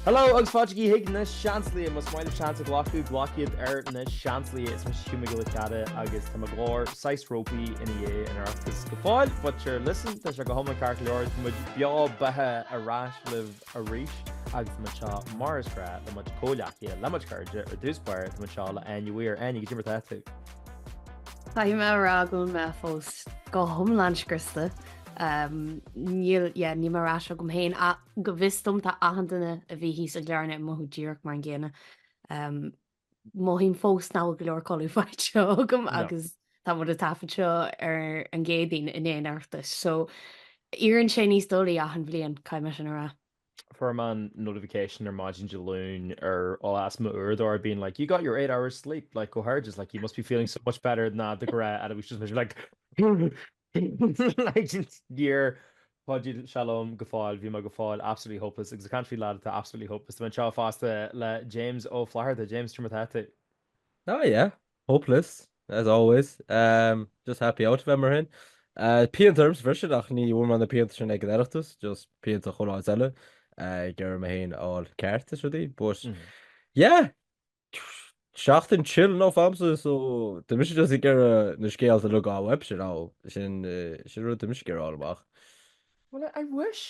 Hello agus fáilte chuig na Seansálaithe. Más maith libh seans a ghlacadh, glac iad ar na Seansálaithe. Is mise Hugh Mac Giolla Chearra agus tá mo ghlór saghas ropy i ndiaidh an Oireachtais go fóill, but sure listen, tá sé go hiomlán ceart go leor. Tá muid beo beatha ar ais libh arís agus tá muid seo mar is gnáth le mo chuid comhghleacaithe, le mo chuid cairde, ar dtús báire tá muid seo le Áine Mhaoir. Áine, goidé mar tá tú? Caithfidh mé a rá go bhfuil mé fós go hiomlán scriosta. Níl, yeah, níl mé ar ais agam féin ach go bhfios dom tá achan duine a bhí thíos i gClarna ag mothú díreach mar an gcéanna. Mothaím fós nach bhfuil go leor codladh faighte agam agus tá muid ag taifead seo ar an gCéadaoin i ndiaidh an Oireachtais. So éiríonn sé níos doilí achan bhliain, caithfidh mé sin a rá. Fuair mé an notification ar maidin Dé Luain ar ó as m'uaireadóir being like you got your 8 hours sleep like go hard like you must be feeling so much better ná de ghnáth and it was just like like níor chuidigh sé liom go fóill bhí mé go fóill absolutely hopeless agus ag caint faoi lad atá absolutely hopeless tá mé anseo fosta le James Ó Flatharta James cad é mar atá tú? Oh yeah, hopeless as always. Um, just happy out a bheith mar sin. Uh, pianta ormsa freisin ach ní bhfuair mé na pianta sin ag an Oireachtas, just pianta chuile áit eile uh, ag iarraidh mé féin a fháil ceart is rudaí, but mm -hmm. yeah, Seachtain chill enough a'msa so tá mise just ag iarraidh na scéalta uilig a fháil uaibhse now. Sin sin rud tá mise ag iarraidh fháil amach. Well I wish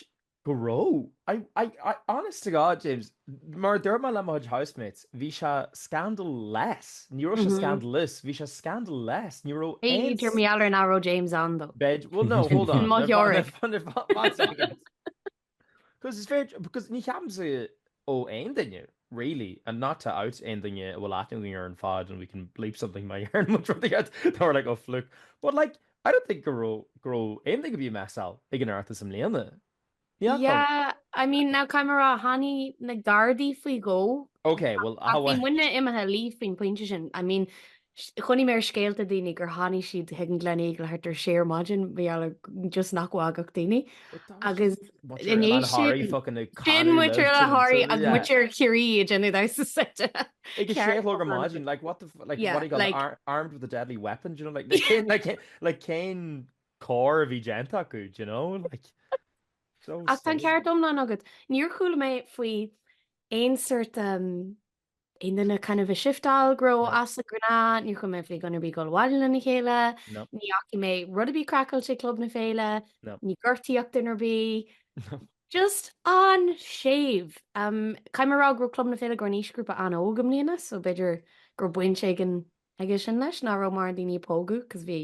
go raibh. I I I honest to God James, mar a dúirt mé le mo chuid housemates, bhí sé scandal-less. Ní raibh sé scandalous, bhí sé scandal-less. Ní raibh aon B'fhéidir mar gheall ar nach raibh James ann though. B'fhéidir, well no, hold on. Sin mo theoiric. One second. Because is féidir, because ní cheapaimse ó aon duine, really, and not to out aon duine a bhfuil aithne againn ar an phod and we can bleep something má deireann muid rud éigin that we're like, oh fluke. But like, I don't think go raibh, go raibh aon duine a bhí ag messáil ag an Oireachtas i mbliana. Ní fhaca. Yeah, I mean, now caithfidh mé a rá, tháinig na Gardaí faoi dhó. Okay, well, Ach bhí muidne imithe a luí faoin pointe sin. I mean, Chonaic mé ar scéalta daoine gur tháinig siad chuig an Gleneagle thart ar sé ar maidin mar gheall ar just nach bhfágfadh daoine. Agus i ndiaidh sin, sin muintir Oileán Thoraí agus muintir Chiarraí ag déanamh damhsa seite. Ag a sé a chlog ar maidin, like what the, like what are you got, armed with a deadly weapon, do you know, like cén, like, like cén coir a bhí déanta acu, do you know, like so Ach tá an ceart iomlán agat. Níor chuala mé faoi aon sort um, aon duine kind of ag shiftáil go raibh as an ngnáth, níor chuala mé faoi dhuine ar bith ag dul abhaile lena chéile, ní fhaca mé rud ar bith craiceáilte ag Club na Féile, ní gortaíodh duine ar bith. Just an-séimh. Um, caithfidh mé a rá go raibh Club na Féile go raibh an aoisghrúpa an-óg i mbliana, so b'fhéidir go raibh baint éigin aige sin leis, nach raibh mórán daoine ag pógadh, cos bhí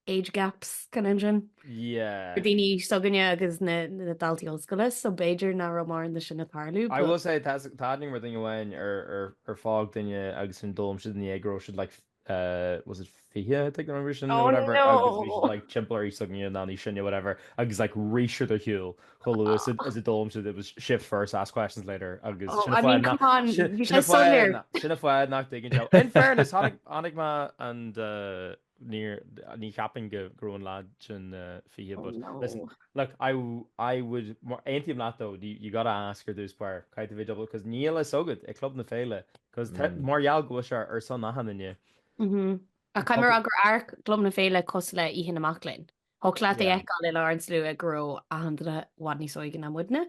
age gaps kind of ansin. Yeah. Daoine s'againne agus na na daltaí ollscoile, so b'fhéidir nach raibh mórán de sin ag tarlú. I will say tá aithne agam ar dhuine amháin ar ar ar phóg duine agus ansin d'fhoghlaim siad i ndiaidh go raibh siad like uh was it 20 I think the number sin or Oh whatever agus bhí siad no! like timpeall ar aois s'againne nó níos sine whatever agus like rith siad ar shiúl chomh luath is a d'fhoghlaim siad it was shift first ask questions later agus Oh, sin an I fáth mean nach come on, sin bhí sin sé an fáth soiléir. nach sin an fáth nach dtuigeann sé. In fairness tháinig tháinig mé and uh Níor, ní cheapaim go raibh an lad sin 20 Oh but listen, no. look, I, I would, aontaím leat though, you, you gotta ask ar dtús báire, caithfidh tú bheith double, cos níl a fhios agat ag Club na Féile, cos mar gheall go bhfuil sé ar son achan duine. Mhm. Ach caithfidh mé a rá gur amharc Club na Féile cosúil le Oíche na Mac Léinn. Thiocfadh leat é Yeah. fheiceáil i lár an tslua go raibh achan duine i bhfad níos óige ná muidne.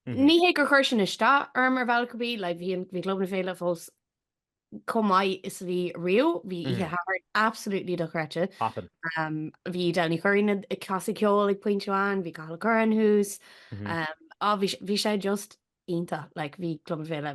Mhm. Ní hé gur chuir sin isteach orm ar bhealach ar bith, like bhí an, bhí Club na Féile fós chomh maith is a bhí riamh. Bhí Oíche Shathairn absolutely dochreidte. Hoppin. Bhí Edel Ní Churraoin ag casadh ceoil ag pointe amháin, bhí Cathal Curran thuas. Á, bhí bhí sé just iontach, like bhí Club na Féile,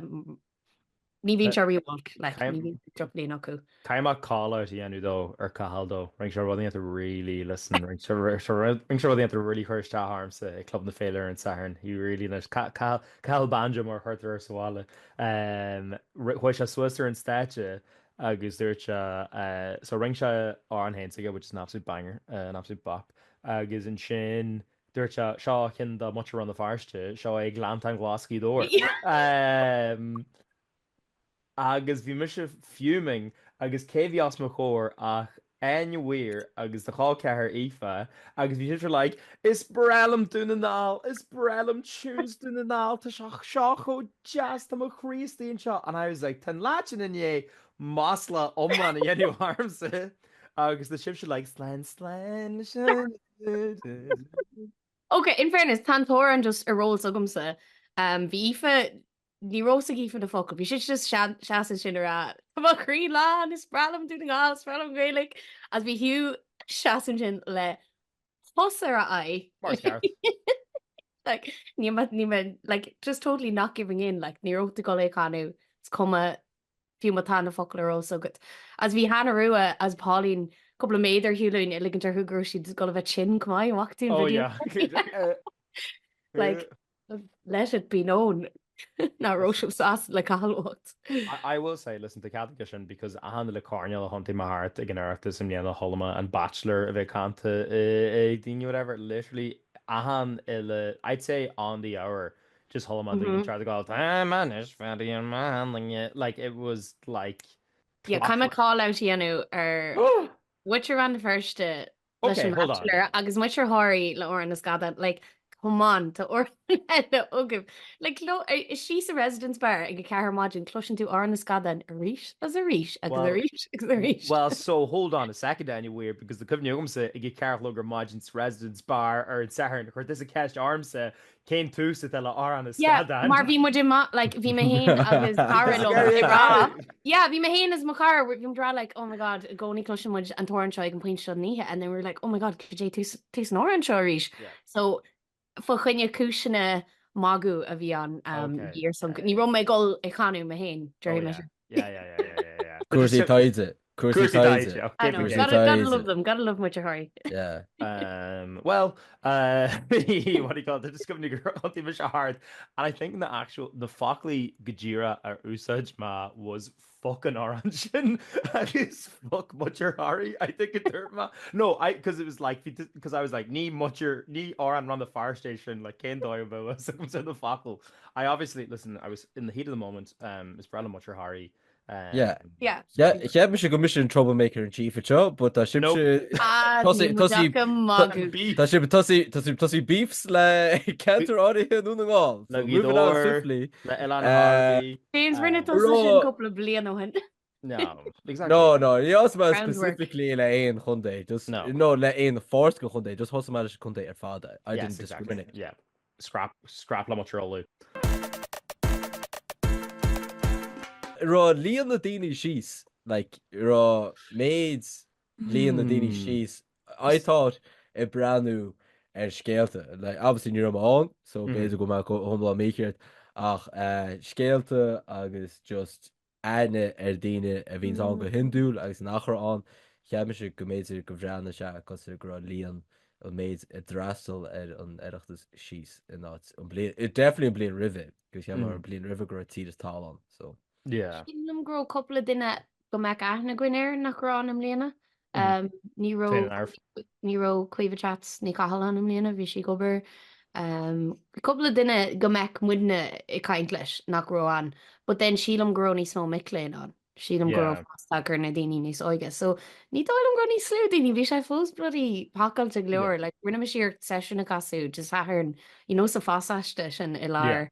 ní bhíonn sé riamh olc, like ní bhíonn drochbhliain acu. Caithfidh mé call out a dhéanamh though ar Cathal though. Rinne sé rud iontach really, listen, rinne sé rinne sé rud iontach really chuir isteach ormsa ag Club na Féile ar an Satharn. He really, Cathal Cathal Banjo mar a chuirtear air sa bhaile. Chuaigh sé suas ar an stáitse agus dúirt sé, so rinne sé amhrán féin s'aige, which is an absolute banger, an absolute bop, agus ansin dúirt sé, seo ceann de mhuintir Rann na Feirste, seo é Gleanntán Glas Ghaoth Dobhair. Agus bhí mise fuming agus cé bhí os mo chomhair ach Áine Mhaoir agus do chol ceathar Aoife agus bhí sibhse like is breá liom Dún na nGall, is breá liom tunes Dún na nGall, tá sé seo chomh deas, tá mo chroí istigh anseo and I was like tá an lad sin i ndiaidh masla iomlán a dhéanamh ormsa agus tá sibhse like slán slán leis an Ok, in fairness, tá an t-amhrán just ar eolas agamsa. Bhí Aoife, ní raibh fhios ag Aoife na focail, bhí sí just seasamh ansin ag rá, Tá mo chroí lán, is breá liom Dún na nGall, is breá liom Gaeilge. Agus bhí Hugh seasamh ansin le pus ar a aghaidh. Mar is ceart. Like, ní mé, ní mé, like, just totally not giving in, like, ní raibh tú ag dul é a chanadh, is cuma fiú má tá na focail ar eolas agat. Agus bhí Hannah Rua agus Pauline cúpla méadar ar shiúl uainn ag ligint orthu go raibh siad ag dul a bheith tinn chomh maith, an bhfaca tú an Oh video? yeah. Like, let it be known nach raibh sibh sásta le Cathal bocht. I will say, listen, tá cead aige sin because achan uile coirnéal a thiontaigh mé thart ag an Oireachtas i mbliana chuala mé an Bachelor a bheith canta ag daoine whatever, literally achan uile, I'd say on the hour, just chuala mé daoine try to go, tá mé anois feadaí an mheánlainne, like it was like Yeah, caithfidh mé call out a dhéanamh ar Muintir Rann na Feirste leis Okay, an hold on. Bachelor agus muintir Thoraí le Amhrán na Scadán, like, come on, tá amhrán eile agaibh. Like, lo, istigh sa Residence Bar ag a ceathair ar maidin, cloiseann tú Amhrán na Scadán arís agus arís agus Well, arís agus arís. well, so hold on a second, Áine Weir, because tá cuimhne agamsa ag a ceathair a chlog ar maidin sa Residence Bar ar an Satharn, chuir tusa ceist ormsa cén tús atá le Amhrán na Yeah, Scadán. mar bhí muid i ma- like, bhí mé féin agus cara liom ag rá, yeah, bhí mé féin agus mo chara, bhí muid ag rá like, oh my god, i gcónaí cloiseann muid an t-amhrán seo ag an pointe seo den oíche, and then we were like, oh my god, cad é tús, tús an amhráin seo arís. Yeah. So, fá choinne cúiseanna magadh a bhí ann, um, Okay, ar son, yeah, ní yeah. raibh mé ag dul é a chanadh mé féin, Oh déarfaidh mé yeah. sin. Yeah, yeah, yeah, yeah, yeah, yeah. But Cúrsaí just taighde. Cúrsaí Cúrsaí taighde. taighde. I know, Cúrsaí gotta, gotta taighde. love them, gotta love muintir Thoraí. Yeah. Um, well, uh, what do you call it? Just cuimhnigh gur thiontaigh mise thart. And I think the actual, na foclaí go díreach a úsáid mé was fuck an amhrán sin agus fuck muintir Thoraí. I think a dúirt mé. No, I, because it was like, because I was like, ní muintir, ní amhrán Rann na Feirste sin, like, cén dóigh a bheadh fhios agamsa na focail. I obviously, listen, I was in the heat of the moment, um, is breá le muintir Thoraí. Um, Yeah. Yeah. Yeah, cheap mise go mise an troublemaker in chief anseo, but tá sibhse Nope. Ah, Tosaigh- ní tosaigh- muid ach ag magadh. Beef. Tá sibh tosaí tá sibh tosaí beefs le ceantar áirithe i nDún na nGall. Le So moving on Gaoth Dobhair, swiftly. le Oileán Uh, Thoraí. James, rinne Um, tusa sin Ró- cúpla bliain ó shin. No, exactly. No, no, ní thosaigh mé Groundwork. specifically le aon chontae, just No. no le aon pháirt den chontae, just thosaigh mé leis an chontae ar fad. I Yes, didn't exactly. discriminate. Yeah. Scrap, scrap le muintir Uladh. Raibh líon na daoine síos, like, raibh méid líon na daoine Hmm. síos, I thought ag breathnú ar scéalta, like, obviously ní raibh mé ann, so Mhm. b'fhéidir go mbeadh go hiomlán mícheart, ach eh, scéalta agus just aithne ar daoine a bhíonns ann go hiondúil agus nach raibh ann. Cheap mise go mb'fhéidir go bhreathnaigh sé cosúil go raibh líon an méid a d'fhreastail ar an Oireachtas síos in áit an bliain, definitely an bliain roimhe, because cheap mé an bliain roimhe go raibh tír is talamh ann, so. Yeah. Sílim go raibh cúpla duine go mbeadh aithne againn air nach raibh ann i mbliana. Ní raibh ní raibh Caoimhe Chats Ní Chathail ann i mbliana, bhí sí ag obair. Cúpla duine go mbeadh muidne ag caint leis nach raibh ann. But then sílim go raibh níos mó mic léinn ann. Sílim go raibh fás tagtha ar na daoine níos óige. So ní dóigh liom go raibh níos lú daoine, bhí sé fós bloody pacáilte go leor. Like rinne mise iarracht seisiún a chasadh Dé Sathairn, you know sa phasáiste sin i lár.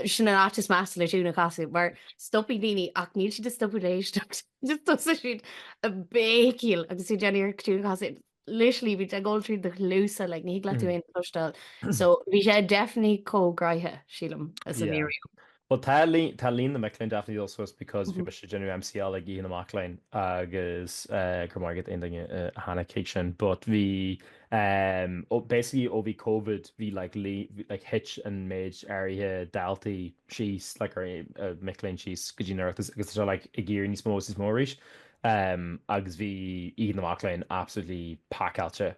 Sin an áit is measa le tiún a chasadh mar stopfaidh daoine ach níl siad ag stopadh le héisteacht. Just tosaigh siad ag béicíl agus tú ag déanamh iarracht tiún a chasadh. Literally bhí sé ag dul tríd do chluasa like ní thig leat tú féin a chloisteáil. So bhí sé definitely chomh gnoitheach sílim is a bhí Yeah. riamh. Well tá líon tá líon na mic léinn definitely dul suas because bhí mise ag déanamh MCáil ag Oíche na Mac Léinn agus eh go raibh maith agat aon duine a tháinig chuig sin but bhí Em, ó, basically ó bhí Covid bhí like lí, like thit an méid áirithe daltaí síos, like ar, eh, mic léinn síos go dtí an Oireachtas agus tá sé like ag éirí níos mó is níos mó arís. Em, agus bhí Oíche na Mac Léinn absolutely pacáilte.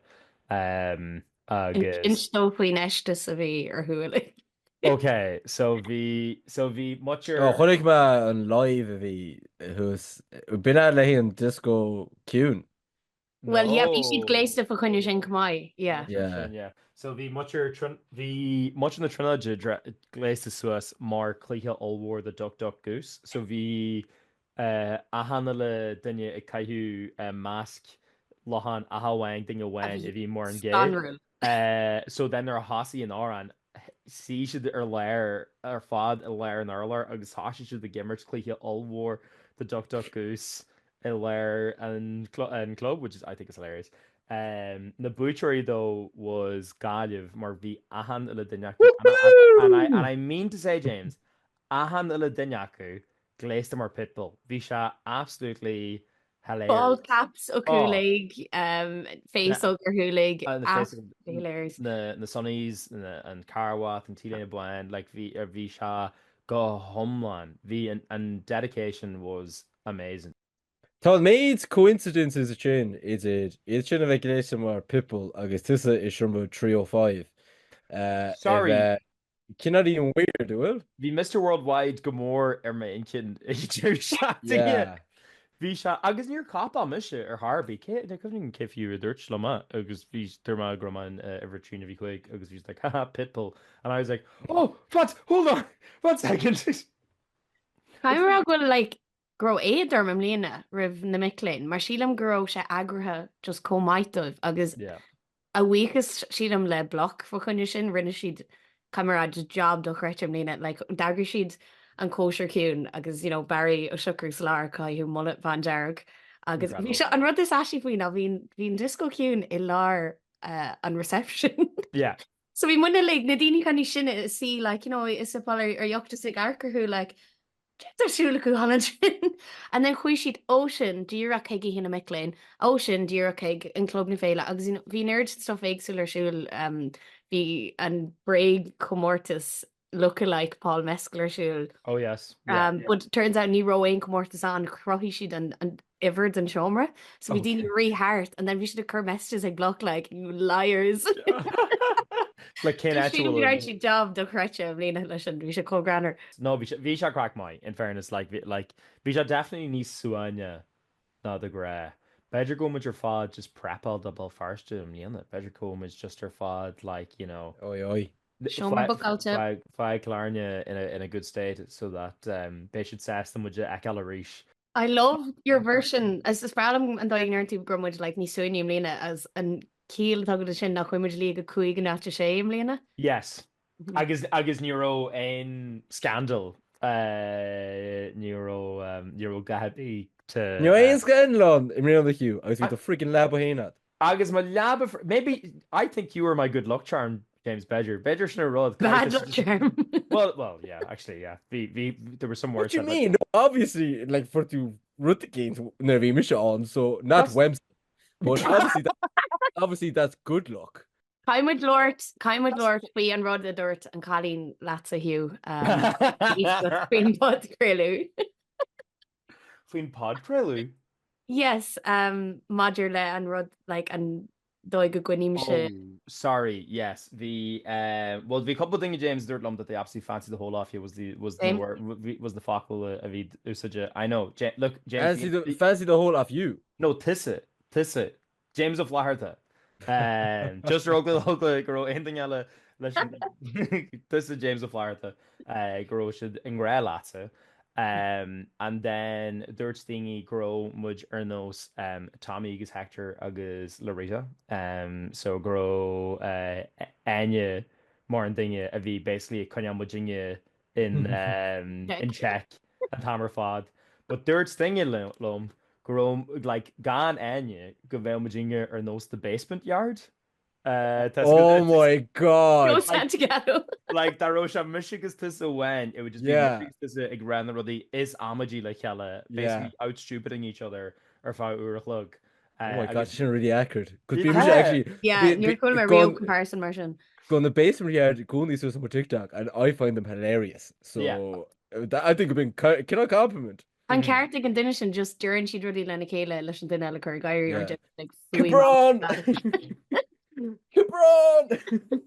Em, agus. Inis dó faoin fheisteas a bhí ar siúl. Ok, so bhí, so bhí muintir. Ó, chonaic mé an live a bhí thuas, b'in é le haghaidh an Disco Ciúin. Well, yeah, bhí siad gléasta fa choinne sin chomh maith, yeah. Yeah. Yeah. So bhí muintir bhí muintir na Tríonóide gléasta suas mar cluiche ollmhór de Duck Duck Goose. So bhí achan uile duine ag caitheamh masc locháin ach amháin duine amháin a bhí mar an gé. Scanrúil. So then nuair a thosaigh an amhrán, shuigh siad ar lár ar fad i lár an urláir agus thosaigh siad ag imirt cluiche ollmhór de Duck Duck Goose i lár an club, which is I think is hilarious. Na buaiteoirí though was Gaillimh mar bhí achan uile duine acu and I, and I mean to say James, achan uile duine acu gléasta mar Pitbull. Bhí sé absolutely hilarious. Bald caps acu uilig, féasóg orthu uilig, absolutely hilarious. Na na sunnies, an carbhat, an t-léine bán, like bhí bhí sé go hiomlán. Bhí an an dedication was amazing. Tá an méid coincidences sin idir iad sin a bheith gléasta mar Pitbull agus tusa i seomra 305 a Sorry. bheith Cineáilín weird, an bhfuil? Bhí Mister Worldwide go mór ar m'intinn ag an deireadh seachtaine. Yeah. Bhí sé, agus níor copáil mise ar chor ar bith. Cé, ní cuimhin liom cé fiú a dúirt liom é agus bhí, dúirt mé go raibh mé in uimhir 3 nó bhí 5 agus bhí siad like haha Pitbull and I was like oh what, hold on, one second. Caithfidh mé a rá go bhfuil like go raibh éad orm i mbliana roimh na mic léinn mar sílim go raibh sé eagraithe just chomh maith dóibh agus Yeah. A bhuíochas, sílim, le Bloc fá choinne sin, rinne siad caithfidh mé a rá job dochreidte i mbliana. Like, d'eagraigh siad an cóisir chiúin agus, you know, Barry Ó Siochrú sa lár ag caitheamh mullet bándearg. Agus bhí Incredible. seo, an rud is aistí faoi ná bhí, bhí an disco ciúin i lár uh, an reception. Yeah. So bhí muidne like, na daoine kind of sine ag suí, like, you know, ag sipeáil ar, ar dheoch just ag amharc orthu, like, Céard ar siúl acu thall ansin? And then chuaigh siad ó sin díreach chuig Oíche na Mic Léinn, ó sin díreach chuig an Club na Féile agus you know bhí an oiread sin stuff éagsúil ar siúl, bhí an bréagchomórtas look-alike Paul Mescal ar siúl. Oh yes, yeah. But turns out ní raibh aon chomórtas ann, chruthaigh siad an an uimhir don seomra. So bhí daoine ag rith thart and then bhí siad ag cur messages ag Bloc like, you liars. Like cén áit a Sílim bhfuil go raibh siad job dochreidte i mbliana leis sin, bhí sé chomh greannmhar. No, bhí sé, bhí sé craic maith, in fairness, like, bhí, like, bhí sé definitely níos suaimhne ná de ghnáth. B'fhéidir go bhfuil muid ar fad just prepáil do Béal Feirste i mbliana. B'fhéidir go bhfuil muid just ar fad like, you know, Oi, oi. Seomra bookáilte. Fág, fág Cill Airne in a, in a good state so that um, beidh siad sásta muid a fheiceáil arís. I love your version. Is is breá liom an dóigh a ndeireann tú go raibh muid like níos suaimhní i mbliana as an ciall atá agat leis sin ná chuaigh muid luí ag 5 in áit a 6 i mbliana. Yes. Agus agus ní raibh aon scandal ní raibh ní raibh gá ar bith to Ní raibh aon scandal ann i mbliana Hugh agus bhí do friggin leaba féin agat. Agus mo leaba maybe I think you were my good luck charm James b'fhéidir b'fhéidir sin an rud Bad luck charm. Well well yeah actually yeah bhí bhí there were some What words do you that like mean? No, obviously like fuair tú rud eicínt nuair a bhí mise ann so not That's Wem's but obviously that, obviously that's good luck. Caithfidh muid labhairt caithfidh muid labhairt faoi an rud a dúirt an cailín leatsa Hugh um, faoin podchraoladh. Faoin podchraoladh? Yes, um, maidir le an rud like an dóigh go gcoinnímse. Oh, sorry, yes. Bhí, eh, well bhí cúpla duine James a dúirt liom that they absolutely fancy the hole off you was the, was the Same. word, was the focal a bhí úsáidte. I know, Ja- look, James, Fancy bhí, the, fancy the hole off you. no, tusa, tusa, James Ó Flatharta. Just ar eagla go raibh aon duine eile leis an tusa James Ó Flatharta go raibh siad i ngrá leatsa. And then dúirt daoine go raibh muid ar nós Tommy agus Hector agus Laurita. So go raibh Áine mar an duine a bhí basically ag coinneáil muidinne in in check an t-am ar fad. But dúirt duine liom go raibh like gan Áine go mbeadh muidinne ar nós the basement yard. Uh, tá Oh my god! Joe Santiago. Like dá raibh sé mise agus tusa amháin, it would just be Yeah. mise agus tusa ag rá na rudaí is amaidí le chéile, Yeah. basically out-stupiding each other ar feadh uair a chlog. Oh my god, Agus sin really accurate. Cos Yeah. bhí mise actually Yeah, bhí- níor bhí- chuala mé gone- riamh comparison mar sin. Gabhann the basement yard i gcónaí suas ar mo TikTok and I find them hilarious. So Yeah. that, I think it'd been cineál compliment. An ceart ag an duine sin just deireann siad rudaí lena chéile leis an duine eile cur ag éirí or Yeah. just like fuaim Cabron! Cabron!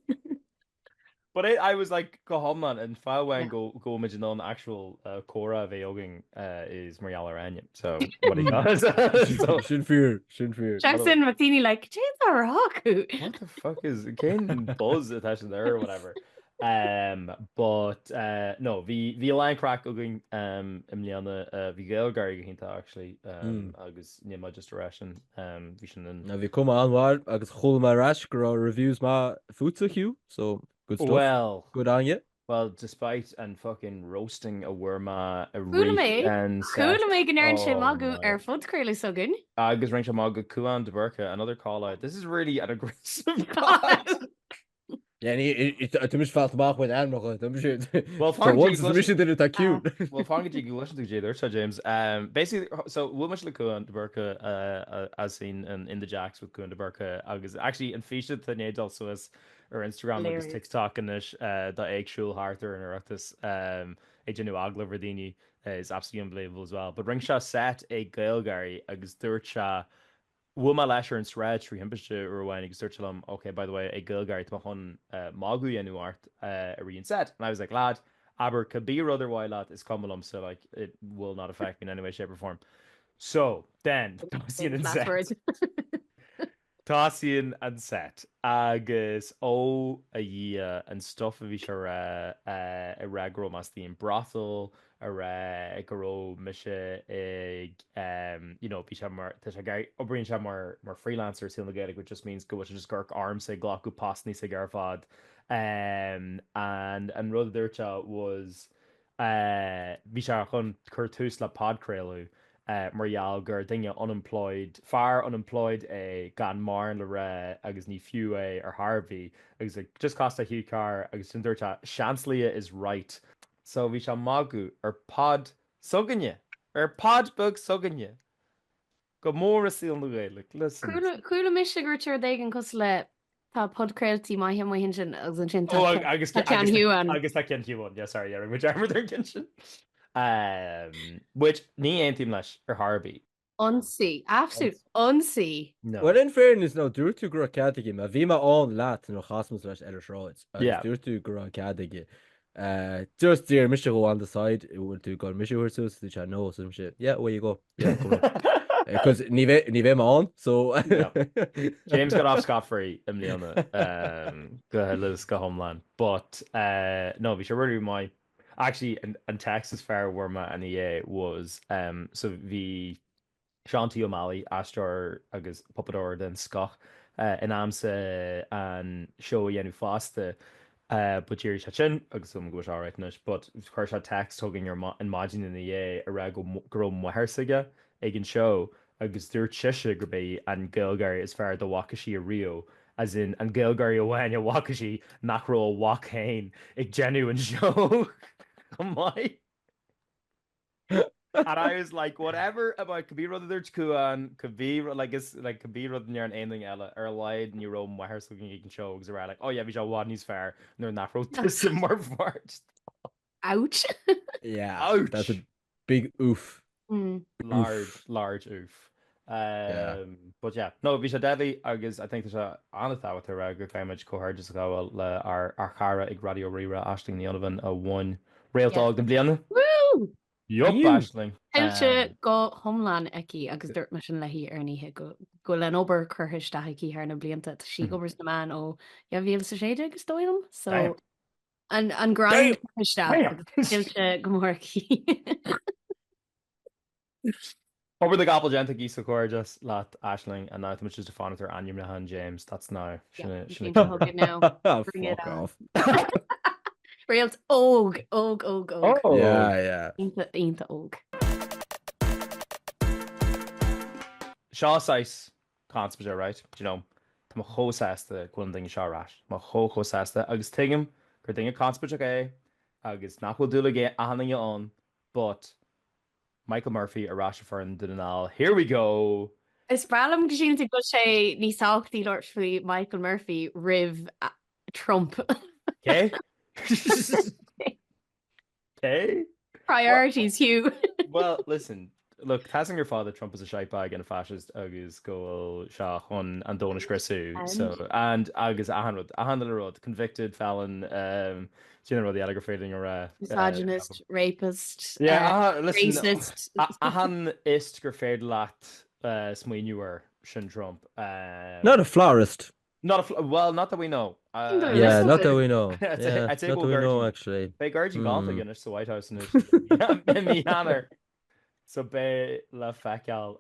But I, I was like go hiomlán an fáth amháin Yeah. go go bhfuil muid in ann actual uh, comhrá a bheith againn uh, is mar gheall ar Áine. So what do you got? So Sin fíor, sin fíor. Jackson Martini like cén tá rá acu? what the fuck is cén buzz atá sin there or whatever. Um, but uh, no, bhí bhí a lán craic againn um, i mbliana uh, bhí GaelGÁIRÍ go hiontach actually um, agus níl mé just a rá sin um, bhí sin an Ná bhí cuma an-mhaith agus chuala mé ar ais go raibh reviews maith fútsa Hugh, so good stuff. Well, Good on you. Well, despite an fucking roasting a bhfuair mé i Chuala mé, rith an set, chuala mé go ndearn sé oh magadh my. ar phodchraoladh s'againn. Agus rinne sé magadh Cuan de Búrca, another call out. This is really an aggressive pod. Yeah, ní, tá mise fáilte amach with ainmneacha, tá mise, Well, for fan go once, dtí is mise duine atá ciúin. Well, fan go dtí go gcloiseann tú goidé a dúirt sé, James. Um, basically, so bhuail mise le Cuan de Búrca uh, as in, in, in the Jacks with Cuan de Búrca agus actually an físeán atá i ndiaidh dul suas ar Instagram agus TikTok anois de é ag siúl thart ar an Oireachtas ag déanamh agallamh ar dhaoine is absolutely unbelievable as well. But rinne sé set ag GaelGáirí agus dúirt sé, bhuail mé leis ar an sráid trí thimpiste uair amháin agus dúirt sé liom ok by the way ag GaelGáirí tá mé chun magadh a dhéanamh ort i rith an set and I was like lad abair cibé rud ar mhaith leat is cuma liomsa like it will not affect me in any way shape or form. So then tosaíonn an set. Tosaíonn an set agus ó a Dhia an stuff a bhí sé a rá, ag rá go raibh mé istigh in brothel, ag rá go raibh mise ag you know bhí sé mar, tá sé ag, oibríonn sé mar mar freelancer i saol na Gaeilge which just means go bhfuil sé just ag amharc ormsa ag glacadh postanna s'aige ar fad and an rud a dúirt sé was Bhí sé chun cur tús le podchraoladh mar gheall gur duine unemployed, fear unemployed é gan mórán le rá agus ní fiú é ar chor ar bith agus like just chas sé Hugh Carr agus ansin dúirt sé Seansálaithe is right. So bhí sé ag magadh ar pod s'againne! Ar pod beag s'againne! Go mór i saol na Gaeilge. Listen. Chuala mise gur dúirt sé rud éigin cosúil le tá podchraoltaí maithe amuigh ansin agus ansin tá Oh, agus tá ceann Hugh ann. Agus tá ceann Hugh ann. Yeah, sorry, yeah, rinne mé dearmad ar an gceann sin. Um, which ní aontaím leis ar chor ar bith. Ionsaí. Absolute ionsaí. No. Well, in fairness, no, dúirt tú go raibh cead aige, mar bhí mé ann leat nuair a chas muid leis ar an sráid, agus Yeah. dúirt tú go raibh cead aige. Just d'iarr mise dhó on the side, bhfuil tú ag dul mise a thabhairt suas, dúirt sé no, so mise, yeah, away you go, yeah, come on. Because ní bheidh ní bheidh mé ann, so. James got off scot-free i mbliana go huile is go hiomlán. But no, bhí sé really maith. Actually, an text is fearr a bhfuair mé ina dhiaidh was, so bhí Seán T. Ó Meallaigh, aisteoir agus puipeadóir den scoth, in ainm an seó a dhéanamh fosta but d'éirigh sé tinn agus sílim go bhfuil sé alright anois but chuir sé text chugainn ar an maidin ina dhiaidh a rá go raibh máthair s'aige ag an seó agus dúirt sise gurb é an GaelGáirí is fearr dá bhfaca sí ariamh as in an GaelGáirí amháin a bhfaca sí nach raibh a mhac féin ag déanamh an seó chomh maith. And I was like, whatever about cibé rud a dúirt Cuan, cibé rud, like, is, like, cibé rud a ndeireann aon duine eile, ar a laghad ní raibh máthair s'againn ag an seó agus a rá, like, oh yeah, bhí sé i bhfad níos fearr nuair nach raibh tusa mar pháirt. Ouch. Yeah, Ouch! that's a big oof. Mm. Large, large oof. Yeah. Um, but yeah, no, bhí sé deadly agus I think tá sé an-tábhachtach a rá go gcaithfimid comhghairdeas a ghabháil le ár, ár chara ag Raidió Rí-Rá, Aisling Ní Dhonnabháin, a bhain Réalt Yeah. Óg na Bliana. Woo! Yup, Woo! Aisling. Tuillte go hiomlán aici agus dúirt mé sin léi ar an oíche go go bhfuil an obair curtha isteach aici thar na blianta. Tá sí ag obair sna meáin ó 2016 is dóigh liom. So Damn. an, an grind curtha isteach Damn. agus tuillte go mór aici. Obair na gcapall déanta aici so comhghairdeas leat Aisling and now tá muid just ag fanacht ar ainmniúchán James that's now sin Yeah, sin sin chugainn now. Bring it Fuck on. off. Réalt óg, óg, óg, óg. Oh! Yeah, yeah. Iontach, iontach óg. Seo saghas conspóide, right? Do you know, tá mé chomh sásta go bhfuil an duine seo ar ais. Tá mé chomh chomh sásta agus tuigim gur duine conspóideach é agus nach bhfuil dúil ag achan duine ann but Michael Murphy ar ais i foireann Dún na nGall, here we go! Is breá liom go síleann tú go bhfuil sé níos tábhachtaí labhairt faoi Michael Murphy roimh Trump. Cé? Cé? Priorities, Hugh. Well, listen, look, tá a fhios againn ar fad that Trump is a shite bag and a fascist agus go bhfuil sé chun an domhan a scriosadh, so, and agus achan rud, achan uile rud, convicted felon, um, Sin an rud eile gur féidir linn a rá. Misogynist, rapist, Yeah, listen, racist. Achan ist gur féidir leat smaoineamh air, sin Trump. Not a florist. Not a, well, not that we know. Yeah, not that we know. I'd say Yeah, not that go we know gairdín. actually. Beidh gairdín galánta aige anois sa White House anois i mí Eanáir. So beidh le feiceáil.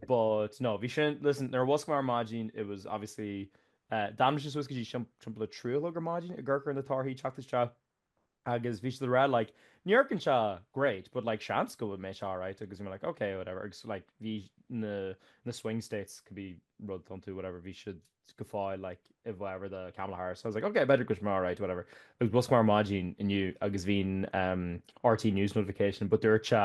But no, bhí sin, listen, nuair a mhuscail mé ar maidin, it was obviously, d'fhan mise suas go dtí timpeall a 3 a chlog ar maidin ag amharc ar na torthaí teacht isteach. Agus bhí siad ag rá like ní amharcann sé great but like seans go mbeidh sé alright agus bhí mé like ok whatever agus like bhí na na swing states cibé rud iontu whatever bhí siad go fóill like i bhfabhar do Kamala Harris so I was like ok b'fhéidir go bhfuil sé alright whatever agus mhúscail mé ar maidin inniu agus bhí an um, RT News notification but dúirt sé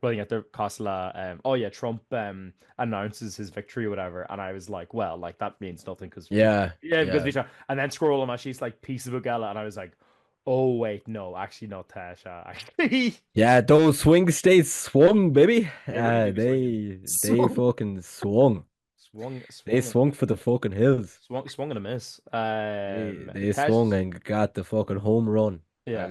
rud éigin cosúil le um, oh yeah Trump um, announces his victory or whatever and I was like well like that means nothing because yeah yeah because bhí sé and then scroll mé síos like píosa beag eile and I was like Oh wait, no, actually no tá sé actually. Yeah, those swing states swung, baby. Uh, they they fucking swung. Swung, swung. They swung for the fucking hills. Swung, swung and a miss. Um, they, they swung and got the fucking home run. Yeah,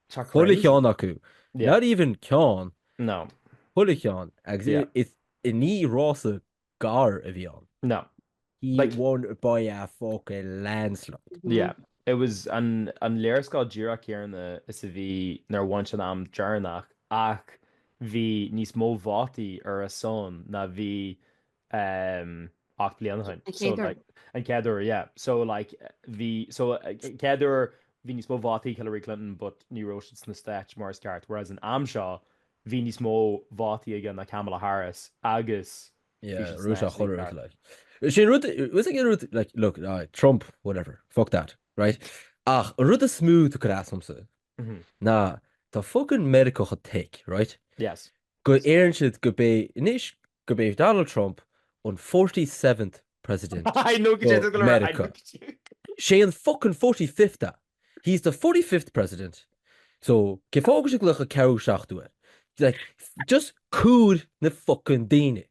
Chuile cheann acu. Not even ceann. No. Chuile cheann. Agus yeah. is ní rása gar a bhí ann. No. He like, won by a fucking landslide. Yeah. It was an, an léarscáil díreach céanna is a bhí nuair a bhain sé an am deireanach ach bhí níos mó vótaí ar a son ná bhí um, 8 bliana ó shin. An chéad uair. Like, an chéad uair, yeah. So like, bhí, so an chéad uair bhí níos mó vótaí ag Hillary Clinton but ní raibh siad sna Stáit mar is ceart, whereas an am seo bhí níos mó vótaí aige ná Kamala Harris agus bhí siad sna Stáit ceart. Sin rud, was ag rud, like, look, uh, Trump, whatever, fuck that, right? Ach, an rud is mó atá ag cur as domsa, ná, tá fucking Meiriceá chomh thick, right? Yes. Go ndeireann siad go b'é, anois, go b'é Donald Trump an 47th president I know do Meiriceá. Sé an fucking 45th é. He's the 45th president. So, cén fáth go bhfuil siad ag glaoch an ceathrú seachtú air? Like, just comhair na fucking daoine.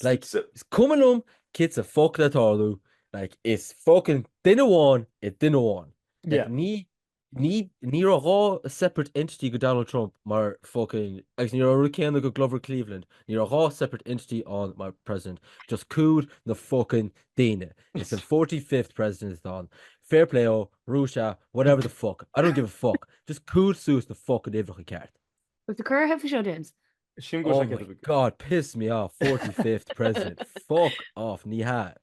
Like, is cuma liom cad sa fuck le tarlú, like, is fucking duine amháin é duine amháin. Like, Yeah. ní Ní ní raibh dhá separate entity go Donald Trump mar fucking agus ní raibh an rud céanna go Grover Cleveland. Ní raibh dhá separate entity ann mar president. Just comhair na fucking daoine. It's an 45th president atá ann. Fair play ó, Rúise, whatever the fuck. I don't give a fuck. Just comhair suas na fucking uimhreacha ceart. Bhfuil tú curtha faoi seo, James? Sin go Oh my God, piss me off. 45th president. Fuck off. Ní hea.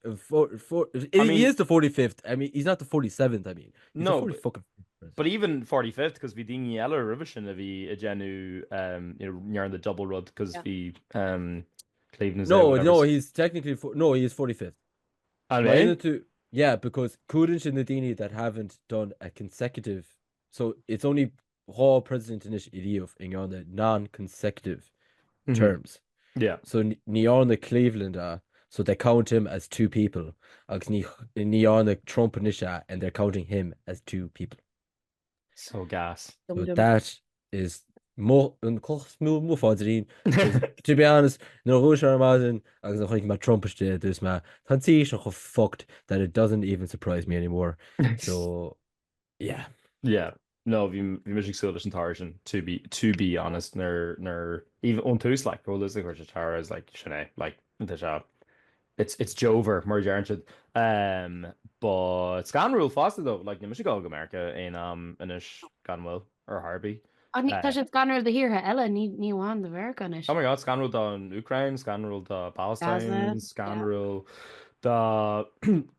I mean, He is the 45th. I mean, he's not the 47th, I mean. He's no, the 40 but, fucking president. but even 45th, because bhí daoine eile roimhe sin a bhí ag déanamh um, you know, near the double rud, because Yeah. bhí um, Cleveland No, whatever. no, he's technically no, he is 45th. An Má é? dhéanann tú- Yeah, because comhaireann siad na daoine that haven't done a consecutive so it's only dhá president anois ariamh a ndearna non-consecutive terms. Yeah. So ní dhearna Cleveland é, so they count him as two people, agus ní ní dhearna Trump anois é and they're counting him as two people. So gas. So that is mo an cloch is mó mo phaidrín. To be honest, nuair a dhúisigh mé ar maidin agus a chonaic mé Trump istigh, dúirt mé, tá an tír seo chomh fucked that it doesn't even surprise me anymore. So yeah. Yeah. No, bhí bhí mise ag súil leis an toradh sin, to be to be honest, nuair nuair even ón tús like go bhfuil chuir sé toradh is like sin é like tá sé it's it's Jover mar a deireann siad. Um, but scanrúil fosta though, like níl mise ag dul go Meiriceá aon am anois gan mhoill ar chor ar bith. Ach ní, tá sé scanrúil do thíortha eile, ní ní amháin do Mheiriceá anois. Oh my God, scanrúil don Úcráin, scanrúil do Gaza, Palestine, yeah. scanrúil do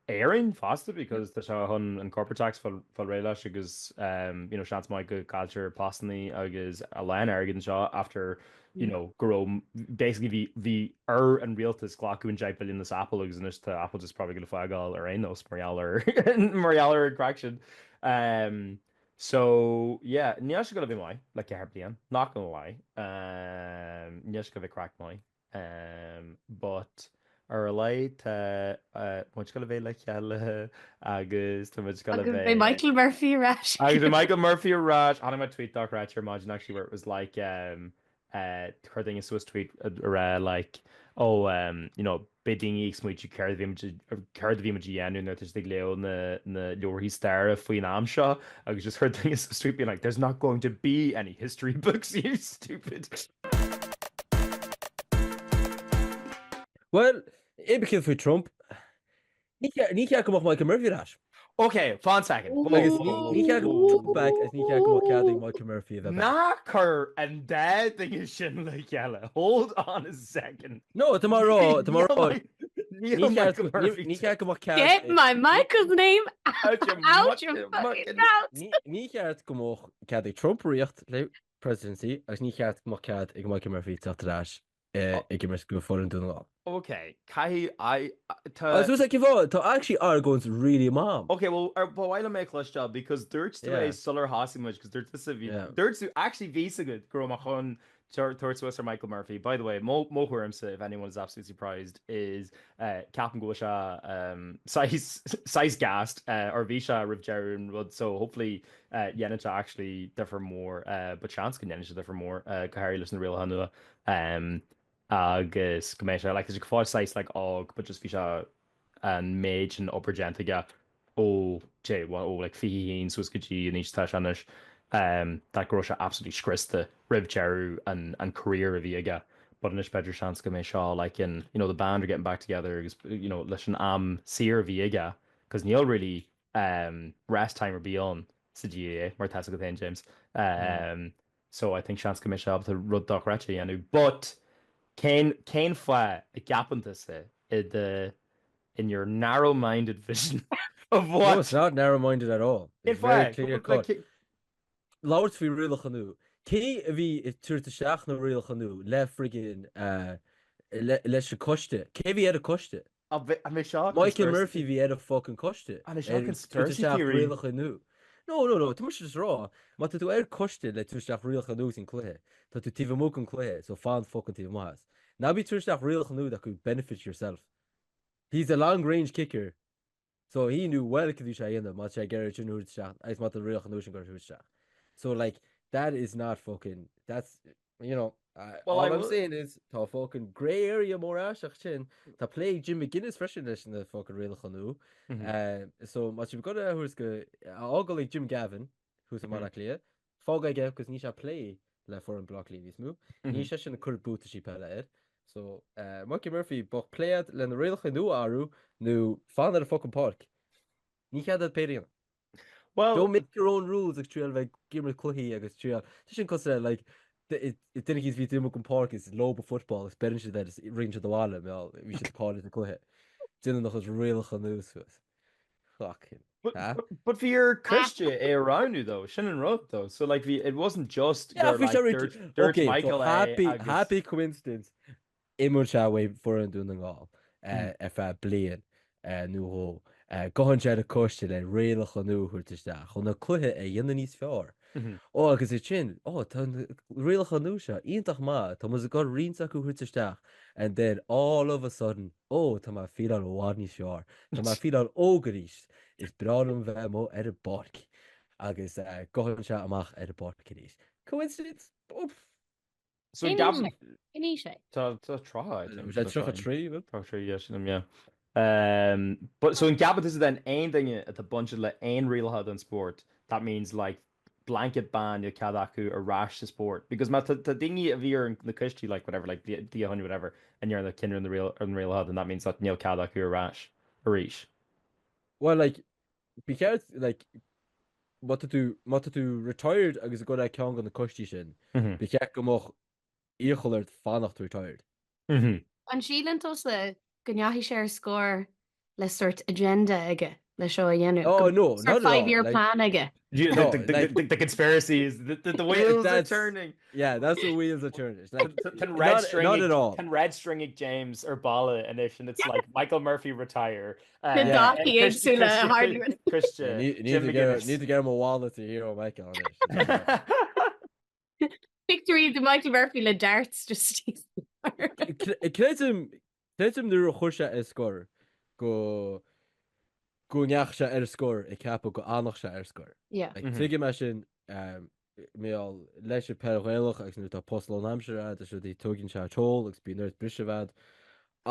Éirinn fosta because tá sé chun an corporate tax fáil fáil réidh leis agus um, you know, seans maith go gcailltear postannaí agus a lán airgid anseo after you know, go raibh basically bhí bhí ar an rialtas glacadh an 10 billion as Apple agus anois tá Apple just probably gonna fágáil ar aon nós mar gheall ar mar gheall ar an craic sin. Um, So, yeah, níl sé gonna bheith maith le ceithre bliain, not gonna lie. Um, níl sé gonna bheith craic maith. Um, but ar a laghad tá uh, muid gonna bheith le chéile agus tá muid gonna Agus beidh bheith Michael Murphy ar ais. Agus beidh Michael Murphy ar ais. Chonaic mé tweet dochreidte ar maidin actually where it was like um, Chuir duine suas tweet a rá like oh um you know beidh daoine ag smaointiú céard a bhí muid céard a bhí muid a dhéanamh nuair atá siad ag léamh na na leabharthaí staire faoin am seo agus just chuir duine suas tweet being like there's not going to be any history books you stupid. Bhuel, cibé faoi Trump, Ní cheart go mbeadh Michael Murphy ar ais. Ok, fan second. Agus ní cheart go mbeadh Trump back agus ní cheart go mbeadh cead ag Michael Murphy a bheith back. Ná cuir an dá duine sin le chéile. Hold on a second. No, tá mé ag rá, tá mé ag rá. Níl Ní Michael Murphy. Ní cheart go mbeadh cead Get my Michael's name out your fucking mouth. Ní cheart go mbeadh cead ag Trump rith le presidency agus ní cheart go mbeadh cead ag Michael Murphy teacht ar ais ag imirt go foireann Dún na nGall. Ok, caithfidh I tá. Agus is cén fáth, tá actually argóint really maith. Ok, well ar ba mhaith liom é a chloisteáil because dúirt tú é sular thosaigh muid because dúirt tusa bhí dúirt tú actually bhí 's agat go raibh mé chun tabhairt suas ar Michael Murphy. By the way, mo mo thuairimse if anyone is absolutely surprised is ceapaim go bhfuil sé saghas saghas gassed or bhí sé roimh deireadh an rud so hopefully dhéanann sé actually difear mór but seans go ndéanann sé difear mór go háirithe leis na rialacha nua agus go mbeidh sé like tá sé go fóill saghas like óg but just bhí sé an méid sin obair déanta aige ó dé well ó like 21 suas go dtí an aois atá sé anois that go raibh sé absolutely scriosta roimh deireadh an an career a bhí aige but anois b'fhéidir seans go mbeidh seo like in you know the band are getting back together agus you know leis an am saor a bhí aige cos níl really um rest time ar bith ann sa GAA mar tá 's agat féin James um So I think seans go mbeidh sé ábalta rud dochreidte a dhéanamh. But cén cén fáth a gceapann tusa i do in your narrow-minded vision of what No, it's not narrow-minded at all. Cén It's very fáth? clear cut. Labhairt faoi rialacha nua. Cé a bhí ag tabhairt isteach na rialacha nua le friggin leis an coiste? Cé a bhí ar an coiste? An mbeidh seo Michael Murphy bhí ar an fucking coiste. An é seo conspiracy theory? Rialacha nua. No, no, no, tá mise just ag rá, má tá tú ar coiste le tabhairt isteach rialacha nua san cluiche, tá tú taobh amuigh den cluiche, so fan fucking taobh amuigh as. Ná bí tabhairt isteach rialacha nua that could benefit yourself. He's a long range kicker, so he knew well cad bhí sé a dhéanamh má tá sé ag iarraidh sin a thabhairt isteach agus má tá rialacha nua sin ag thabhairt isteach. So like, that is not fucking, that's, You know, Well, all I I'm will- saying is tá fucking grey area mór aisteach sin. Tá plé ag Jim McGuinness freisin leis na fucking rialacha nua. Mhm. Eh, so má sibh go a thuas go a fhágáil ag Jim Gavin thuas i Mhm. mBaile Átha Cliath, fág aige agus níl sé ag plé le foireann Baile Átha Cliath níos mó. Mhm. Níl seisean ag cur buataisí peile air. So, eh, Michael Murphy, bheadh plé agat le na rialacha nua a athrú nó fan ar an fucking páirc. Ní chead duit pé Well, Don't make your own rules agus triail bheith ag imirt cluichí agus triail. Tá sin cosúil le like duine eicínt bhí taobh amuigh den páirc is lób a football agus beireann siad air is ritheann siad abhaile mar bhí siad cáilithe sa cluiche. Déanann a chuid rialacha nua suas. Fucking. But, Ha? but, but bhí ar coiste é a roghnú though, sin an rud though. So like bhí, it wasn't just Yeah, gur bhí like sé dúirt, ri- dúirt Okay, so Michael é happy, agus happy coincidence. Imíonn sé uaidh foireann Dún na nGall ar feadh bliain nó dhó. Gabhann sé ar an coiste le rialacha nua a thabhairt isteach chun an cluiche a dhéanamh níos fearr. Ó agus ansin, ó tá na rialacha nua seo iontach maith, tá muid ag dul roinnt acu a thabhairt isteach and then all of a sudden, ó tá mé ag feeláil i bhfad níos fearr, tá mé ag feeláil óg arís, is breá liom bheith amuigh ar an bpáirc. Agus gabhann sé amach ar an bpáirc arís. Coincidence? Oh. So Cén gabh aois é? Cén aois é? Tá tá 30 I think. Sé 33, bhfuil? 33, yeah, sin yeah. Um, but so an gceapann tusa then aon duine atá bainte le aon rialacha den spórt, that means like blanket ban níl cead acu ar ais sa spórt. Because má tá tá daoine a bhí ar na coistí like whatever like dia hun whatever a ndearna cinneadh na riail ar na rialacha then that means that níl cead acu ar ais arís. Well like ba cheart like má tá tú má tá tú retired agus ag dul ar ceann de na coistí sin, ba cheart go mbeadh iachall ort fanacht retired. An síleann tusa go ndeachaigh sé ar scor le sort agenda aige le seo a dhéanamh? Oh no, Sort not at all. five-year Like, plan aige? The, no, the, the, like the, the conspiracy is the, the, the wheels are that's turning. yeah, that's the wheels are turning. It's like Can red not string not at all. Can red string ag James ar balla anois and it's like Michael Murphy retire. Na Uh, dátaí Christian, éagsúla a Christian, tharlaíonn. Christian, Yeah, need, need Jim to get McGuinness. need to get him a wallet to hero Michael anois. Pictiúirí de Michael Murphy le darts just Creidim creidim nuair a chuir sé ar scor go go ndeachaigh sé ar scor ag ceapadh go bhfanfadh sé ar scor. Yeah. Like, tuigim é sin um, mar gheall leis an peil Ghaelach agus nuair atá post lánaimseartha agat is rudaí tógann sé toll agus bíonn ort briseadh a bheith agat.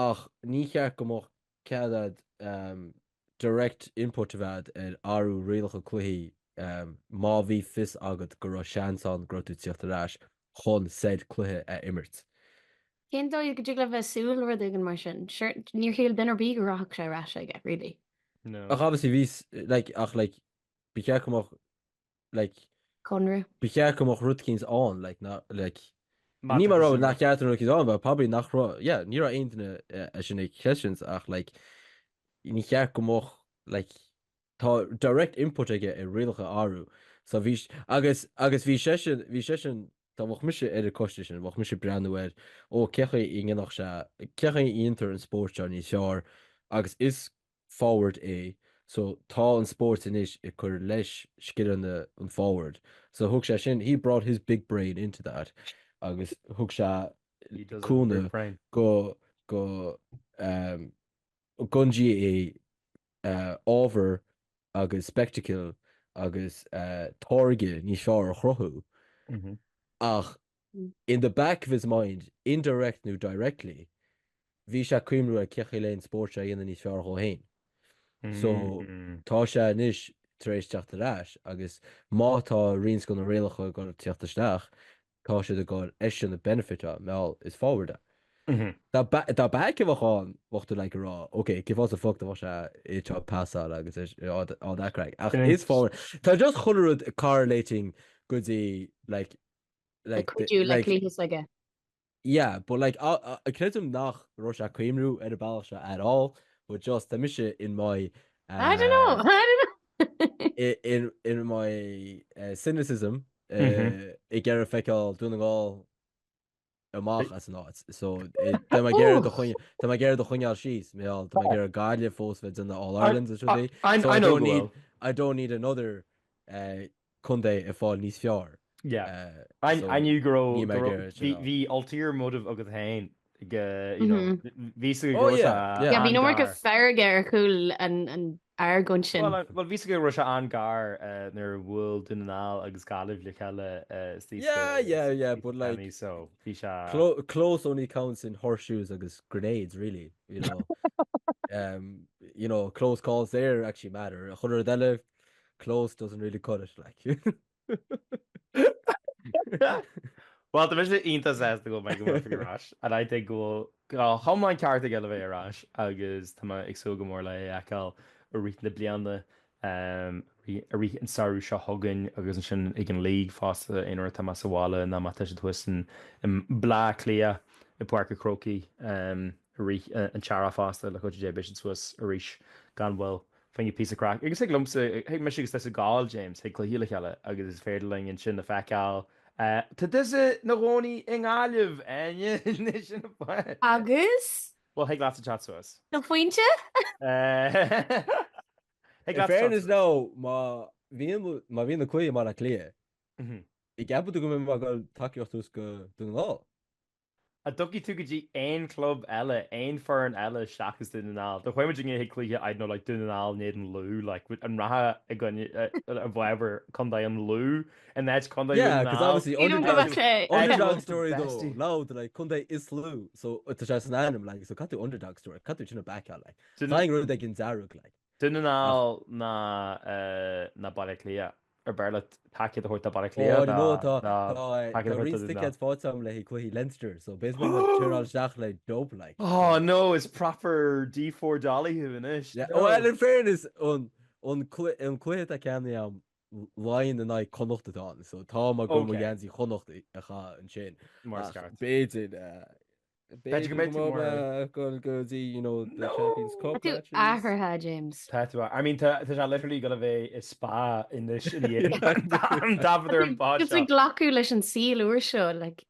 Ach ní cheart go mbeadh cead agat direct input a bheith agat ar athrú rialacha cluichí má bhí fios agat go raibh seans ann go raibh tú ag tíocht ar ais chun said cluiche a imirt. Cén dóigh go dtig leat bheith ag súil le rud éigin mar sin? Sure, níor shíl duine ar bith go rachadh sé ar ais aige, really. No. Ach obviously bhí, like, ach like, ba cheart go mbeadh, like, Conradh. ba cheart go mbeadh rud eicínt ann, like, ná, like. Ní mar rud nach ceart an rud ann, but probably nach raibh, yeah, ní raibh aon duine é sin ag creidint ach like ní cheart go mbeadh like tá direct input aige ar rialacha a athrú so bhí agus agus bhí seisean bhí seisean dá mbeadh mise ar an coiste sin bheadh mise ag breathnú ar ó cé chaoi a ndéanfadh sé cé chaoi a dhéantar an spórt seo níos fearr agus is forward é so tá an spórt anois ag cur leis scileanna an forward so thug sé sin he brought his big brain into that agus thug sé cúnamh go go um, gon GAA ábhar agus spectacle agus táirge níos fearr a chruthú ach in the back of his mind, indirect nó directly, bhí sé ag cuimhniú ar cé chaoi le an spórt seo a dhéanamh níos fearr dhó féin. So tá sé anois tar éis teacht ar ais agus má tá roinnt de na rialacha ag dul teacht isteach, tá siad ag dul eisean a benefit-áil, mar gheall is forward é. Dá dá back a bheadh ann, bheadh tú like ag rá, ok, cén fáth sa fuck dá bheadh sé ag try passáil agus all that all that craic. Ach is forward. Tá just chuile rud correlating go dtí like like cuidiú le cluiche s'aige. Yeah, but like creidim nach raibh sé ag cuimhniú ar an bealach seo at all, but just tá mise in my I don't know, I don't know. in in my uh, cynicism uh, ag iarraidh feiceáil Dún na nGall amach as an áit. So tá mé ag iarraidh do choinne tá mé ag iarraidh do choinneáil síos, mé tá mé ag iarraidh Gaillimh fós bheith in All Ireland is rudaí. So I don't need I don't need another uh, contae ag fáil níos fearr. Yeah. I I knew go raibh go raibh bhí bhí ulterior motive agat féin go you know bhí a fhios agat go raibh sé Yeah, bhí an iomarca feirge ar chúl an an argóint sin. Well well bhí a fhios agat go raibh sé an-gar nuair a bhuail Dún na nGall agus Gaillimh le chéile istigh sa Yeah, yeah, yeah, but like so bhí sé close only counts in horseshoes agus grenades really, you know. Um, you know, close calls there actually matter. Chuile rud eile Close doesn't really cut it, like. Well, tá mise iontach sásta go bhfuil Michael Murphy ar ais, and I think go bhfuil go hiomlán ceart aige le bheith ar ais agus tá mé ag súil go mór le é a fheiceáil i rith na bliana, i rith an samhradh seo chugainn agus ansin ag an League fosta aon uair atá mé sa bhaile nó má tá siad thuas i mBleá Cliath i bPáirc an Chrócaigh i rith an t-earrach fosta le cuidiú Dé beidh siad suas arís gan mhoill. Fá choinne píosa craic. Agus thig liomsa, thig mise agus tusa gabháil, James, chuig cluichí le chéile agus is féidir linn ansin a feiceáil. Tá tusa ina gcónaí i nGaillimh, Áine, anois sin an point. Agus? Bhuel, thig leatsa teacht suas. Do phointe? Thig leatsa teacht suas. In fairness though, má bhíonn, má bhíonn na cluichí i mBaile Átha Cliath, an gceapann tú go mbeidh mé ag dul tacaíocht a thabhairt go Dún na nGall? An dtiocfaidh tú go dtí aon chlub eile, aon foireann eile seachas Dún na nGall? Dá chuaigh muid inné chuig cluiche, I don't know, like Dún na nGall in éadan Lú, like an rachfá i gcoinne, i bhfabhar Contae an Lú in áit Contae Dhún Yeah, na cos nGall? obviously Sílim go underdog, mbeadh sé. underdog story though, loud, like contae is lú, so tá sé san ainm, like, so caithfidh tú underdog story, caithfidh tú sin a backáil, like. Caithfidh rud éigin dearg, like. Dún na nGall ná ná Baile Átha Cliath. Ar b'fhearr leat tacaíocht a thabhairt do Baile Átha Cliath Oh, I don't know, tá ná tá tacaíocht a thabhairt do roinnt Dún na nGall? ticéid faighte agam le haghaidh cluichí Leinster, so b'fhéidir go mbeidh mé ag turnáil isteach le dub, like. Oh no, is proper D4 Dolly thú anois. Yeah, well, in fairness, an an cluiche an cluiche atá ceannaithe agam Laighean in aghaidh Connacht atá ann, so tá mé ag dul mo Okay. gheansaí Chonnacht a chaitheamh ansin. Mar is Ach ceart. b'fhéidir, B'fhéidir go mbeidh tú mar. Go go dtí, you know, the Champions Tá Cup tú matches. athraithe, James. Tá tú, I mean, tá sé literally gonna bheith i spa anois i ndiaidh an taifead ar an bpod Just seo. ag glacadh leis an saol úr seo, like,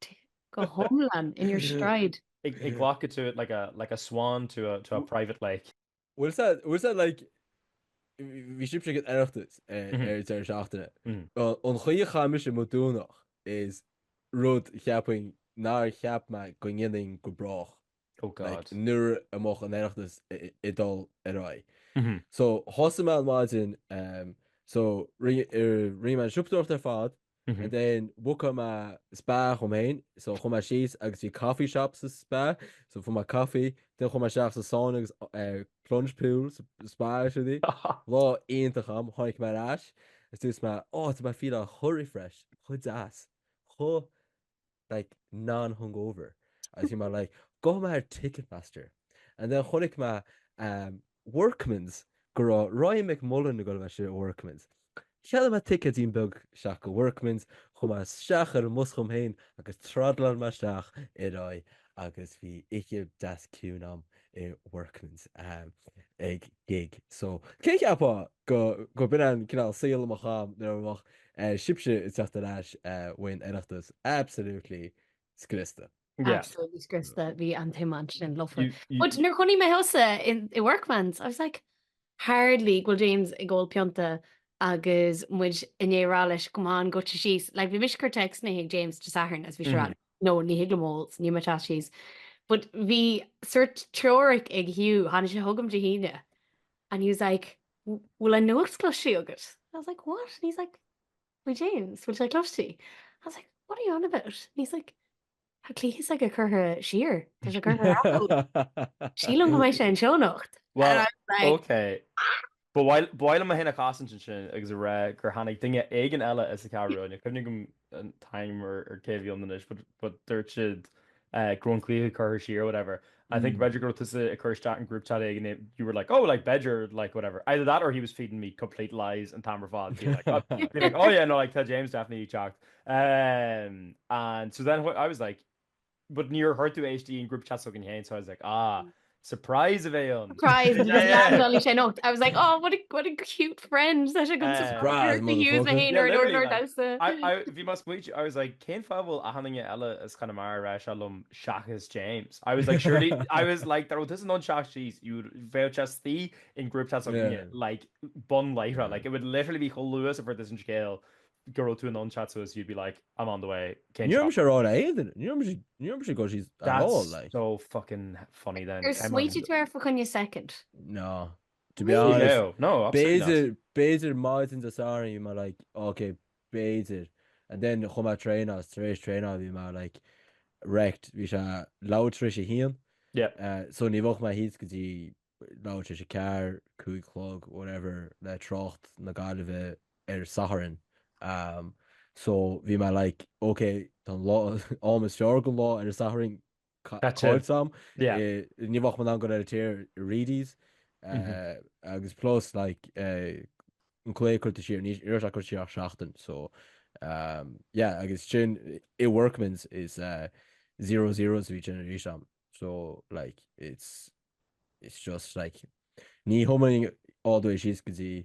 go hiomlán in your stride. Ag glacadh to it like a, like a swan to a, to a private lake. Bhfuil sé, bhfuil sé like, bhí sibhse ag an Oireachtas ar an deireadh seachtaine. An chaoi a chaith mise mo Domhnach is rud cheapfainn nár cheap mé go ndéanfainn go brách. Oh God. Like nuair a mbeadh an Oireachtas ag dul ar aghaidh. So thosaigh mé an mhaidin, so rinne mé an siopadóireacht ar fad, And then bhookáil mé spa dhom féin, so chuaigh mé síos agus bhí coffee shop sa spa, so fuair mé coffee, then chuaigh mé isteach sa sauna agus eh, plunge pool sa spa is rudaí. Lá iontach agam, tháinig mé ar ais, agus dúirt mé, oh, tá mé ag feeláil chomh refreshed, chomh deas, chomh like non-hungover. Agus bhí mé like, gabhfaidh mé ar Ticketmaster. And then chonaic mé um, Workman's go raibh Ryan McMullen ag dul a bheith i Workman's. Cheannaigh mé ticéidín beag isteach go Workman's. Chuaigh mé isteach ar an mbus dhom féin agus thraidleáil mé isteach ar aghaidh agus bhí oíche deas ciúin a'm i Workman's ag gig. So, cé a cheapfadh go go b'in an cineál saol a mbeadh a'm nuair a bheadh sibhse ag teacht ar ais ón Oireachtas. Absolutely scriosta. Yeah. Absolutely scriosta. Bhí an tiomáint sin lofa. But nuair chonaic mé thusa i Workman's, I was like, hardly go bhfuil James ag ól pionta agus muid i ndiaidh rá leis come on goitse síos. Like bhí mise ag cur téacsanna chuig James Dé Sathairn agus bhí sé ag rá no ní thig liom ól, so níl mé ag teacht síos. But bhí sort teoiric ag Hugh, tháinig sé chugam Dé hAoine and he was like, bhfuil an nuacht cloiste agat? I was like, what? And he's like, faoi James, bhfuil sé cloiste? I was like, what are you on about? And he's like, Tá cluiche s'aige curtha siar. Tá sé curtha ar athló. Sílim go mbeidh sé anseo anocht. Well, ok. Ba mhaith liom mé féin a chosaint ansin agus a rá gur tháinig duine éigin eile as an Cheathrú Rua, ní cuimhin liom an t-ainm ar cé a bhí ann anois, but dúirt siad go raibh an cluiche curtha siar or whatever. I think b'fhéidir go raibh tusa ag cur isteach in group chat éigin, you were like, oh, like b'fhéidir, like whatever. Either that or he was feeding me complete lies an t-am ar fad. Being like, oh, being like, oh yeah, no, like tá James definitely ag teacht. Um, and so then I was like, but níor chuir tú é istigh in group chat s'againn féin, so I was like, ah, surprise a bheidh ann. Surprise, yeah, yeah. sé anocht. I was like, oh, what a, what a cute friend. Tá sé go surprise, motherfucker. Yeah, literally, like, I, I, bhí mé ag smaoitiú, I was like, cén fáth a bhfuil achan duine eile as Conamara ag rá seo liom seachas James? I was like, surely, I was like, dá raibh tusa in ann teacht síos, you would, bheadh sé istigh in group chat s'againne, like, bun láithreach, like, it would literally be chomh luath is a fuair tusa an scéal go raibh tú in ann teacht suas, you'd be like, I'm on the way, cén Ní raibh mise ag rá le aon duine, ní raibh mise, ní raibh mise ag dul síos at all, That's like. so fucking funny then. Ar smaoitigh tú air fá choinne second? No. To be honest, No, no, absolutely not. b'fhéidir, b'fhéidir maidin Dé Sathairn bhí mé like, okay, b'fhéidir. And then chuaigh mé traenáil, tar éis traenáil bhí mé like wrecked, bhí sé leathuair tar éis a haon. Yeah. Uh, so ní bheadh mé thíos go dtí leathuair tar éis a ceathair, 5 a chlog, whatever, le trácht na Gaillimhe ar Satharn. Um, so bhí mé like, ok, tá an lá, am is fearr den lá ar an Satharn caillte a'm. Yeah. Eh, ní bheadh mé in ann dul ar an tír i Reidy's. Mm -hmm. Uh, agus plus, like, uh, an cluiche curtha siar, ní raibh sé curtha siar ach seachtain, so um, yeah, agus sin i Workman's is uh, 0-0 a bhí sin arís a'm. So like, it's it's just like ní thiomáinfinn all the way síos go dtí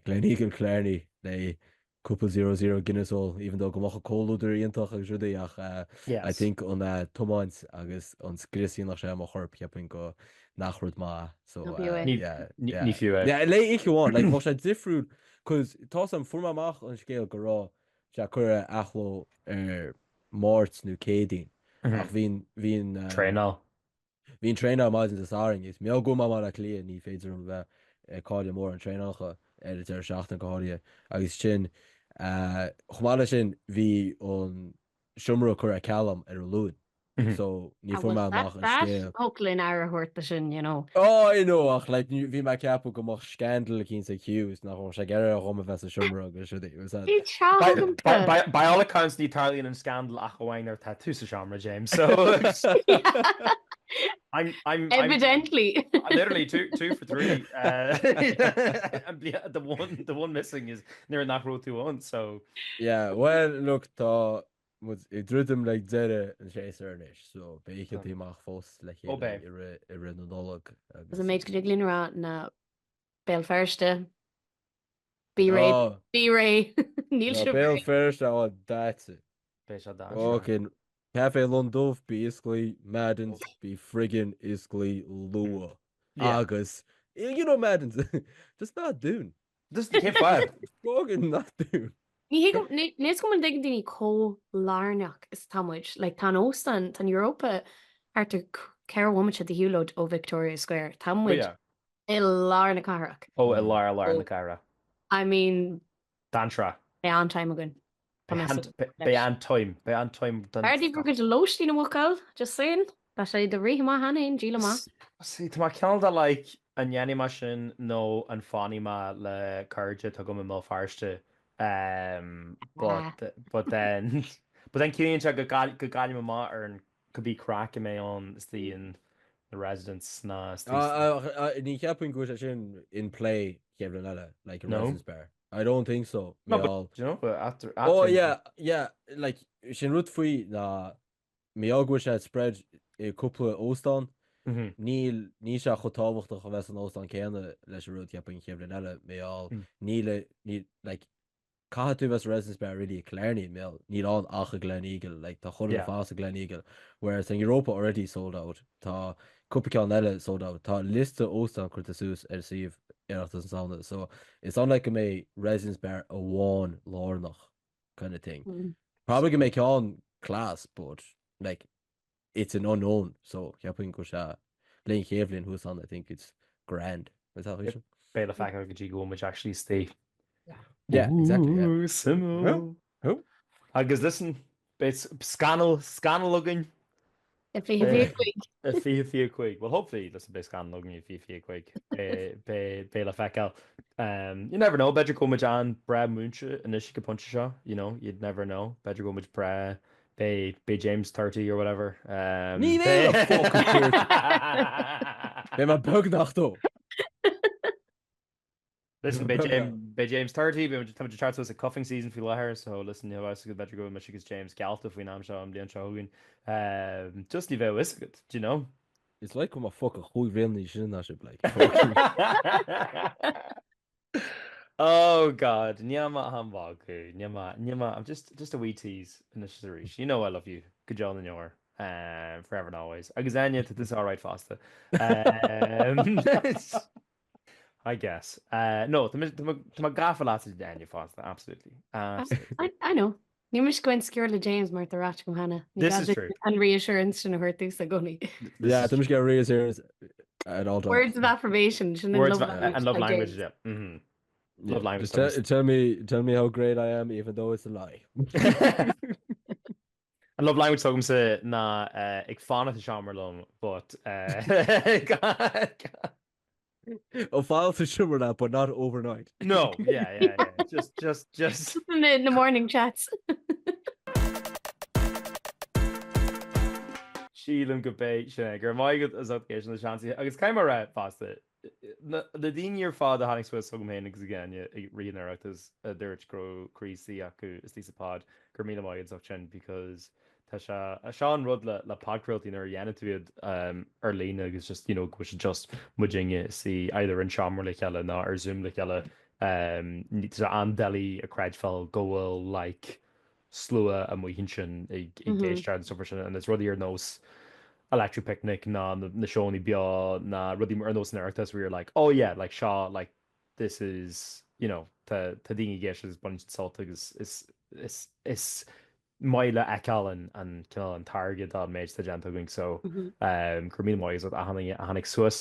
Gleneagle Killarney le cúpla 0-0 Guinness a ól even though go mbeadh an comhluadar iontach agus rudaí ach I think an tiomáint agus an scrios a dhéanfadh sé ar mo chorp cheapfainn go nach rud maith so yeah yeah Ní fiú é. Yeah le oíche amháin like bheadh sé difriúil cause tá sam fuair mé amach an scéal go raibh sé curtha ar athló ar Máirt nó Céadaoin ach bhí an bhí an Traenáil. Bhí an traenáil maidin Dé Sathairn agus mar go bhfuil mé i mBaile Átha Cliath ní féidir liom a bheith ag cailleadh mórán traenálacha ar an deireadh seachtaine go háirithe agus sin chomh maith leis sin bhí an seomra curtha ar ceal a'm ar an Luan so ní fuair mé amach an scéal. Thiocfadh linn aire a thabhairt do sin you know. Oh I know ach like bhí mé ag ceapadh go mbeadh scandal eicínt ag Hugh is nach raibh sé ag iarraidh dhom a bheith sa seomra agus rudaí. Bhí teach agamsa. By, by all accounts ní tarlaíonn an scandal ach amháin nuair atá tú sa seomra, James. So I'm, I'm, I'm Evidently. literally two for three. Uh, the one, the one missing is nuair nach raibh tú ann. So Yeah, well, look, tá muid ag druidim le deireadh an tséasúir anois, so beidh oícheantaí amach fós le Ó, chéile beidh. i rith i rith na Nollag agus An méid go dtig linn a rá ná Béal Feirste. Bí réidh. Oh. Bí réidh. Níl Tá sibh Béal réidh. Feirste á daite. Beidh sé daite. Fucking Café Lon Dubh, bí osclaí maidins, bí friggin osclaí luath. Yeah. Agus, you know maidins, just ná dún. Just cén fáth? Fucking ná dún. Ní thuigim, níl a fhios agam an dtuigeann daoine chomh lárnach is atá muid. Like, tá an óstán, tá an Europa thart ar 4 bhomaite de shiúlóid ó Victoria Square. Tá Oh muid yeah. i lár na cathrach. Ó, i lár lár na cathrach. I mean. Dainséarach. Beidh an-time againn. Tá mé súil leis. Beidh an-time. Beidh an-time den B'fhearr daoibh bhur gcuid lóistín a bhookáil, just saying. Tá sé do rith amach cheana féin, díol amach. See, tá mé cineál de like, an ndéanfaidh mé sin nó an fanfaidh mé le cairde atá agam i mBéal Feirste um, but, but then, but then ciallaíonn sé go gcaillim amach ar an cibé craic a mbeidh ann istigh in the residence ná istigh sna. Ní cheapfainn go bhfuil sé sin in play chéad bhliain eile, like a No? residence bar. I don't think so. No, but, do you know, but after, after Oh yeah, yeah, like, sin rud faoi ná mar gheall go bhfuil sé spread i cúpla óstán, níl, níl sé chomh tábhachtach a bheith san óstán céanna leis an rud cheapfainn an chéad bhliain eile, mar gheall níl, níl, like, caithfidh tú bheith sa Residence Bar really i Killarney, mar gheall níl ann ach i Gleneagle, like, tá chuile rud fós i Gleneagle, whereas an Europa already sold out, tá cúpla ceann eile sold out, tá liosta óstán curtha suas ar suíomh Oireachtas na Samhna, so it's unlike go mbeidh Residence Bar amháin lárnach kind of thing. Probably go mbeidh ceann class but like it's an unknown so cheapfainn go bhfuil sé linn chéad bhliain thuas ann I think it's grand. Is that how Beidh le feiceáil go dtí go bhfuil muid actually istigh. Yeah, exactly, yeah. Ooh, suimiúil. Who? Agus listen, beidh scannal, scannal againn. I 2025. I 2025. Well, hopefully, listen, beidh scannal againn i 2025. Beidh, beidh le feiceáil. Um, you never know, b'fhéidir go bhfuil muid an-breá múinte anois ag an bpointe seo, you know, you'd never know. B'fhéidir go bhfuil muid breá, beidh, beidh James 30 or whatever. Um, Ní bheidh a fucking 30. Beidh mé beagnach dó. Listen, beidh James, beidh James 30, beidh muid, tá muid ag teacht suas ag cuffing season faoi láthair, so listen, níl a fhios agat, b'fhéidir go bhfuil mise agus James geallta faoin am seo an bhliain seo chugainn. Um, just ní bheadh a fhios agat, do you know? It's like go mbeadh fucking chúig bhliain níos sine ná sibh, like, fucking. Oh God, níl mé ach ag magadh, níl mé, níl mé, I'm just, just a wee tease anois is arís. You know I love you, go deo na ndeor, um, forever and always. Agus Áine, tá tusa alright fosta. Um, I guess. Uh, no, tá mé tá mé- tá mé gafa leat Áine fosta, absolutely. Absolutely. I, I know. Níl mise ag goil sciúradh le James mar tá ráite agam cheana. Ní This gá is duit true. an reassurance sin a thabhairt domhsa i gcónaí. This Yeah, is tá mise get reassurance at all times. Words of affirmation, sin an Words love of, language and love ag language, James. yeah. Mhm. Yeah, Love language just tell, service. tell me, tell me how great I am, even though it's a lie. An love language s'agamsa ná eh, ag fanacht i seomra liom, but eh, Ó fanacht sa seomra leat, but not overnight. No, yeah, yeah, yeah. Just, just, just. In the, the morning chats. Sílim go mbeidh sin é. Go raibh maith agat as ucht éisteacht leis na Seansálaithe. Agus caithfidh mé a rá fosta, na daoine ar fad a tháinig suas chugam féin agus ag Áine i rith an Oireachtais a dúirt go raibh croí istigh acu istigh sa pod, go raibh míle maith agat as ucht sin because Tá sé, seo an rud le le podchraoltaí nuair a dhéanann tú iad ar líne agus just you know go bhfuil sé just muidinne istigh either in seomra le chéile nó ar Zoom le chéile tá sé an-doiligh a chreidbheáil go bhfuil like slua amuigh ansin ag ag éisteacht and stuff mar sin and is rudaí ar nós Electric Picnic ná na seónna beo ná rudaí ar nós an Oireachtais where you're like oh yeah like seo like this is you know tá tá daoine ag éisteacht agus baineann siad sult agus is is is maith le feiceáil an an cineál an táirge dá méid atá déanta againn so go raibh míle maith agat achan duine a tháinig suas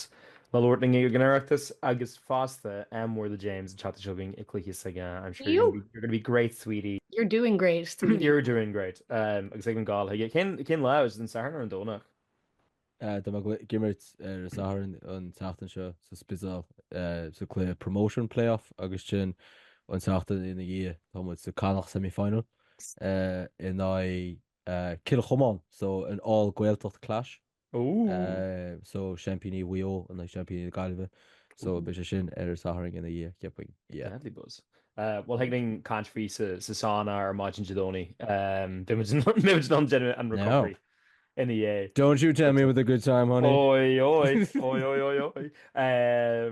le labhairt linn ag an Oireachtas agus fosta ádh mór le James an tseachtain seo chugainn ag cluiche s'aige I'm sure you're gonna be, you're gonna be great sweetie. You're doing great sweetie. You're doing great. Um, agus ag an gáil chuige. Cén cén lá is an Satharn or an Domhnach? Tá mé ag imirt ar an Satharn an tseachtain seo sa Spidéal sa cluiche promotion play-off agus sin an tseachtain ina dhiaidh tá muid sa Connacht semi-final in aghaidh Cill Chomáin so an all Gaeltacht clash. So seaimpíní Mhaigh Eo in aghaidh seaimpíní na Gaillimhe so beidh sé sin ar an Satharn ina dhiaidh cheapfainn. Yeah. Deadly buzz. Bhuel thig linn caint faoi sa sauna ar maidin Dé Domhnaigh. Beidh muid in ann déanamh an recovery. ina dhiaidh. Don't you tempt me with a good time, honey. Oi, oi, oi, oi, oi, oi.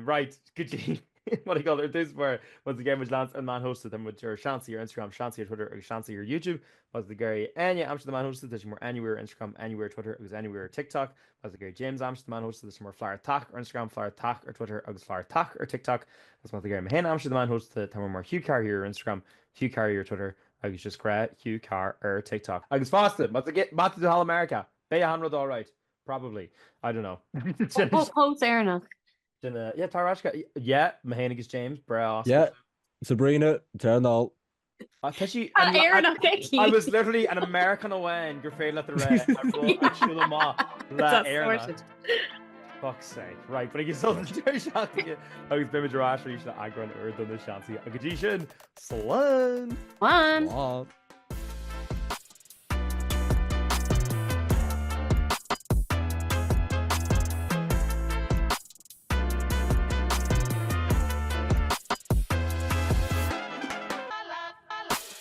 Right, go dtí what do you call it, ar dtús báire, má tá tú ag iarraidh muid a leanstan ar na meáin shóisialta, tá muid ar Seansálaí ar Instagram, Seansálaí ar Twitter agus Seansálaí ar YouTube. Má tá tú ag iarraidh Áine a aimsiú ar na meáin shóisialta, tá sí mar Áine Weir ar Instagram, Áine Weir ar Twitter agus Áine Weir ar TikTok. Má tá tú ag iarraidh James a aimsiú ar na meáin shóisialta, tá sé mar Flartach ar Instagram, Flartach ar Twitter agus Flartach ar TikTok. Agus má tá tú ag iarraidh mé féin a aimsiú ar na meáin shóisialta, tá mé mar Hugh Carr here ar Instagram, Hugh Carr ar Twitter agus just grá Hugh Carr ar TikTok. Agus fosta, má tá tú thall i Meiriceá, beidh achan rud alright. Probably. I don't know. Pós Éireannach. Sin é. Yeah, tá ar ais go. Yeah, mé féin agus James, breá oscailte. Yeah, Sabrina, tar anall. Ah, tá sí. Tá Éireannach aici. I was literally an American amháin gur féidir leat a rá a raibh ag siúl amach le Éireannach. Fuck's sake. Right, bainigí sult as an deireadh seachtaine agus beimid ar ais arís le eagrán úr de na Seansálaithe. Go dtí sin, slán! Slán! Slán!